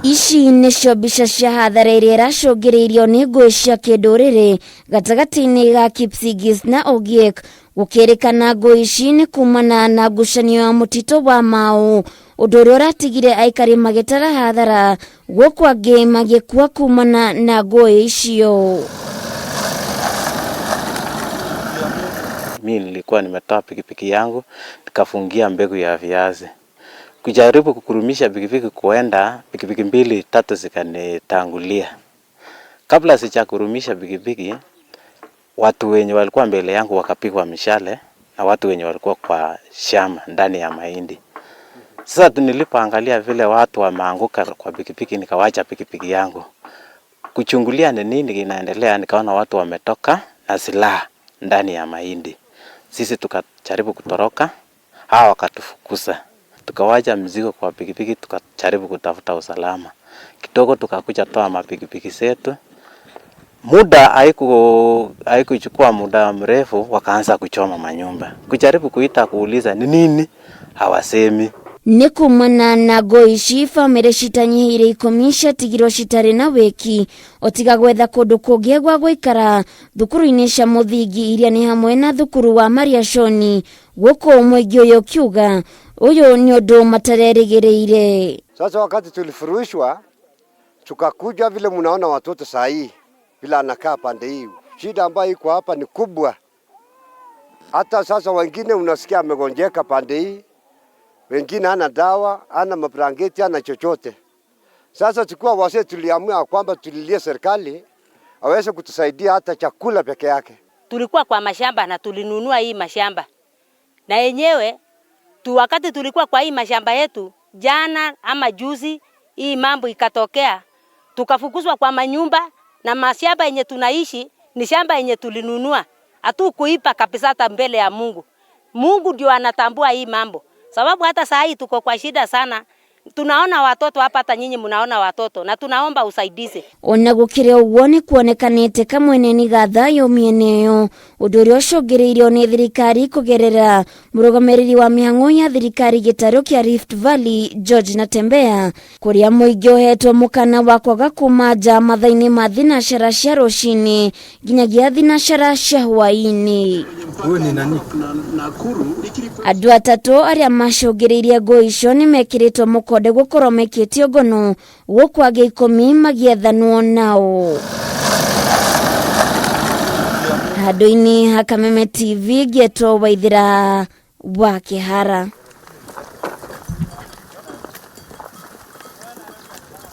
Ici nĩcio mbica cia hathara ĩrĩa ĩracũngĩrĩirio nĩ ngũĩ cia kĩndũrĩrĩ gatagatĩ-inĩ ga Kipsigis na Ogiek. Gũkĩrĩkana ngũĩ ici nĩ kumana na ngucanio ya mũtitũ wa Mau, ũndũ ũrĩa ũratigire aikari magĩtara hathara gũkũ angĩ magĩkua kumana na ngũĩ icio. Mi nilikuwa nimetoa pikipiki yangu nikafungia mbegu ya viazi. Kujaribu kukurumisha pikipiki kuenda, pikipiki mbili tatu zikanitangulia. Kabla sijakurumisha pikipiki, watu wenye walikuwa mbele yangu wakapigwa mishale na watu wenye walikuwa kwa shamba ndani ya mahindi. Sasa nilipoangalia vile watu wameanguka kwa pikipiki, nikawacha pikipiki yangu kuchungulia ni nini kinaendelea. Nikaona watu wametoka na silaha ndani ya mahindi. Sisi tukajaribu kutoroka, hawa wakatufukuza, tukawacha mzigo kwa pikipiki, tukajaribu kutafuta usalama kidogo, tukakuja toa mapikipiki zetu. Muda haikuchukua muda mrefu, wakaanza kuchoma manyumba, kujaribu kuita kuuliza ni nini, hawasemi. Nĩ kumana na ngũĩ ici, bamĩrĩ citanyihĩire 10 ciatigirwo citarĩ na wĩki otiga gwetha kũndũ kũngĩ gwa gũikara thukuru-inĩ cia mũthingi iria nĩ hamwe na thukuru wa Mariashoni, gũkũ mũingĩ ũyũ ũkiuga ũyũ nĩ ũndũ matarerĩgĩrĩire. Sasa wakati tulifurushwa tukakuja, vile mnaona watoto saa hii vile anakaa pande hii, shida ambayo iko hapa ni kubwa. Hata sasa wengine unasikia amegonjeka pande hii, wengine hana dawa, hana mabrangeti, hana chochote. Sasa tukiwa wazee tuliamua kwamba tulilie serikali aweze kutusaidia hata chakula peke yake. Tulikuwa kwa mashamba na tulinunua hii mashamba na yenyewe tu, wakati tulikuwa kwa hii mashamba yetu jana ama juzi, hii mambo ikatokea, tukafukuzwa kwa manyumba na mashamba yenye tunaishi ni shamba yenye tulinunua, hatukuipa kabisa hata mbele ya Mungu. Mungu ndio anatambua hii mambo, sababu hata saa hii tuko kwa shida sana. Tunaona watoto hapa, hata nyinyi mnaona watoto, na tunaomba usaidizi. Ona gũkĩrĩ ũguo, nĩ kuonekanĩte kamwene ga thayũ mĩena ĩyo, ũndũ ũrĩa ũcũngĩrĩirio nĩ thirikari kũgerera mũrũgamĩrĩri wa mĩhang'o ya thirikari gĩtarũ kĩa Rift Valley, George Natembeya, kũrĩa mũingĩ ũhetwo mũkana wa kwaga kuma nja mathaa-inĩ ma thinacara cia rũcinĩ nginyagia thinacara cia hwaĩ-inĩ. Andũ atatũ arĩa macũngĩrĩirie ngũĩ icio nĩ mekĩrĩtwo mũkonde gũkorwo mekĩtio ngono, gũkũ angĩ 10 magĩethanwo nao. Handũ-inĩ ha Kameme TV, ngĩetwo Waithĩra wa Kĩhara.